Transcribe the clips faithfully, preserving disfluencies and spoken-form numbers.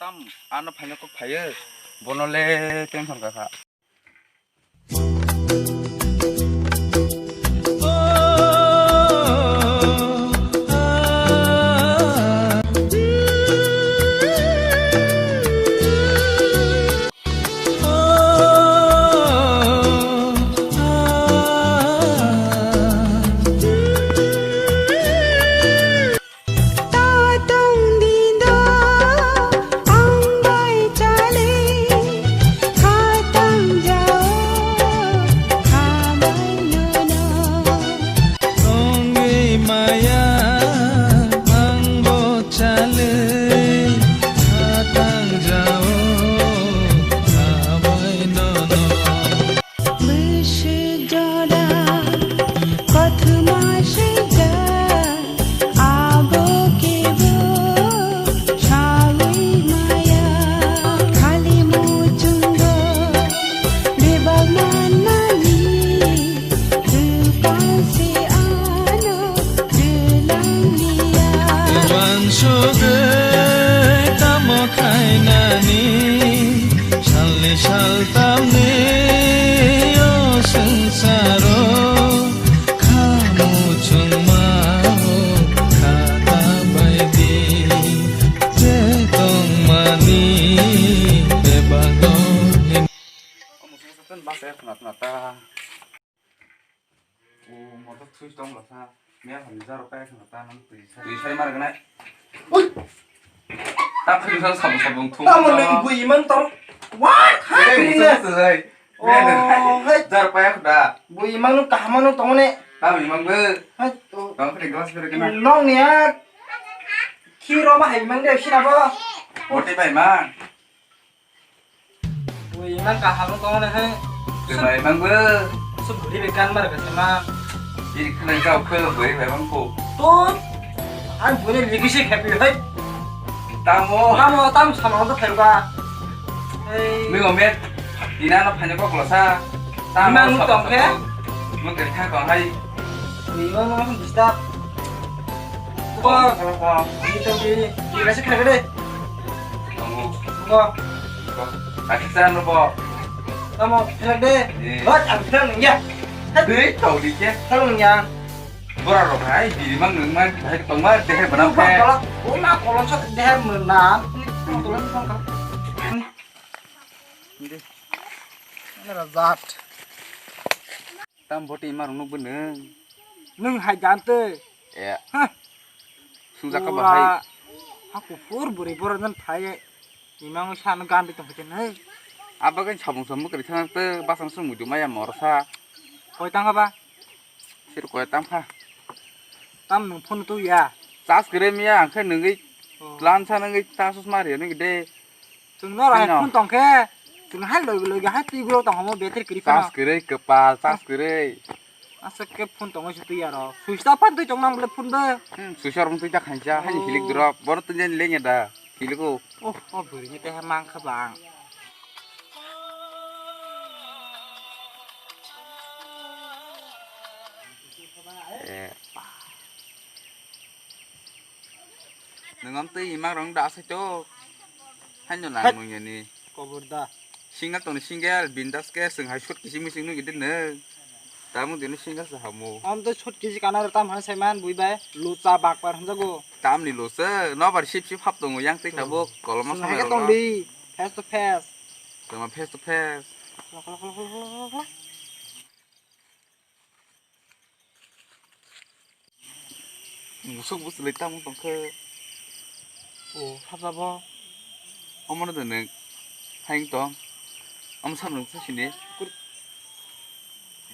Ano phaino kok phaio. Bono le tension ka kha. Tatong dindo ang bai chale khatang jao khabai nono. Tongwi maya ang bo chale khatang jao khabai nono. Bwswk jora kothoma swijak abo kebo sawi maya. Khali muchungo bebak manmani kwpal se ano kwlang liya. Uansugwi tamo khainani salni saltamni o swngcharo kha muchungma o kha ta bai di je tongmani bebak dongni. O motor thwi tong lasa. Miya hamni jaro kaya khna ta nang twi sai. Twi sai mar gana. Ui! Ta khri sa sab sab thung. Tamo nang bui man tong. What? Hai, hai, bui na. Sa sa sai. Oh, hai. Jaro kaya khna. Bui man kaham no tong ne. Ta bui man be. Hai, to. Tong khri glass khri gana. Nong niya. Khiro ma hai man de sina bo. Boti bai man. Bui mang kaham tong ne hai. Bui mang bo. Su buri be kan mar ka ma. Iri khna ka khna bui bai mang ko. To. Ang bui ne ligi se khapi hai. Tamo. Tamo tam sama to khapi ba. Hei. Mi omet. Ina na phanya ko klosa. Tamo mang tong khe. Mo ke kha ko hai. Bui mang mang disturb. Ko. Ko. Ni to bi. Ni ka se khapi de. Tongo. Bo. Bo. Kaki sa no bo. Tamo, philak de. Eh. Hot, ang philak nung ya. Hot. Dei, tau di ke. Philak nung ya. Bora rok hai, biri mang nung mang, hai tong ma, dehe bana Bang phe. Kolok, una kolok sa dehe menam. Ini kolok sa kolok. Ini. Ini rajat. Tam boti ima rung nukbo nwng. Nwng hai jante. Eh. Hah. Sungjak ka bahai. Pura ha kuphur bwrwi borok nang thai imang sano gandhi tong khe nai. Abo khe samung samung kwrwi thang te basang sung muitu maya morsa. Koi tang ba? Sir koi tang kha. Tam nwng phone tu ya. Charge kwrwi miya ang khe nwngwi Oh. Tlan sa nwngwi ta sus mari nwngwi de. Chwng noro hai phone tong khe, chwng hai logi logi hai twi gulok tong hamo battery kwrwi phano. Charge kwrwi kwpal, charge kwrwi. Aswk khe phone tongo se twi aro. Switch off phan twi tong nang le phone bo. Hmm, switch off twi ta khainsa, hai hilik drop. Boro twi jan leng da. Hiliko. Oh, oh, bwrwi ni teha mang kha bang. Eh. Nwng am twi imang rong da asai to. Haino nang nung yani. Kobor da. Single tongni single, bindas khe, chwng hai short kiching miching nung gidi nwng. Tamo dino single se hamo. Am to short kiching kana ro tam han sai man bui bai. Lucha bakpar hanjago. Tamni lucha, nobar sip sip hap tongo yang twi tabuk. Koloma samai hai tong di. Face to face. Tama face to face. Khala, khala, khala. Musuk bwswlwi tamo tongkhe. O, hapjabo. Omono de nwng. Haing tong. Omo samrwng sa sini. Kur-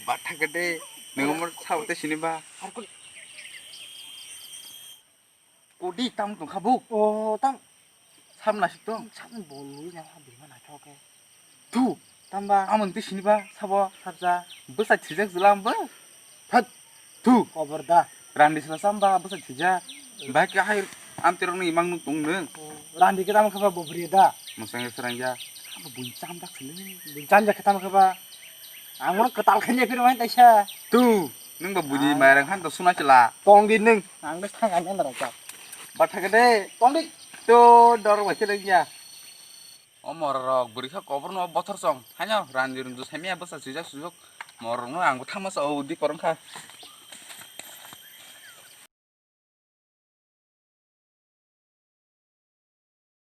Bathakhe de. Nwng omo sabo te sini ba. Ar kur- Kodi tamo tongkha bo. O, tam. Sam nasik tong. Sam bol lui na ha bima naithok khe. Thu. Tamba. Amon twi sini ba sabo. Sabja. Bwsa thijak jwla ambo. That. Thu. Kobor da. Randi sila samba bwsa thijak. Bai khe hai amterok ni imang nuk tong nung. O, randi khe tamo khe ba bobri da. Mwsang serang ja. Abo bun cham dak sini. Bun cham jak khe tamo khe ba. Ang mo kwtal khe ni phir mai taisa. Thu. Nung ba buni mairang han to suna chila. Tong di nung. Ang de thang ani andar ka. Bathakhe de. Tong di. To dor ba chila ya. O morok rok bwrwi kha kobor no bothor song. Haino randi rundu saimaya bwsa swijak sujok. Morok no ang bo thangma sa o di korong kha.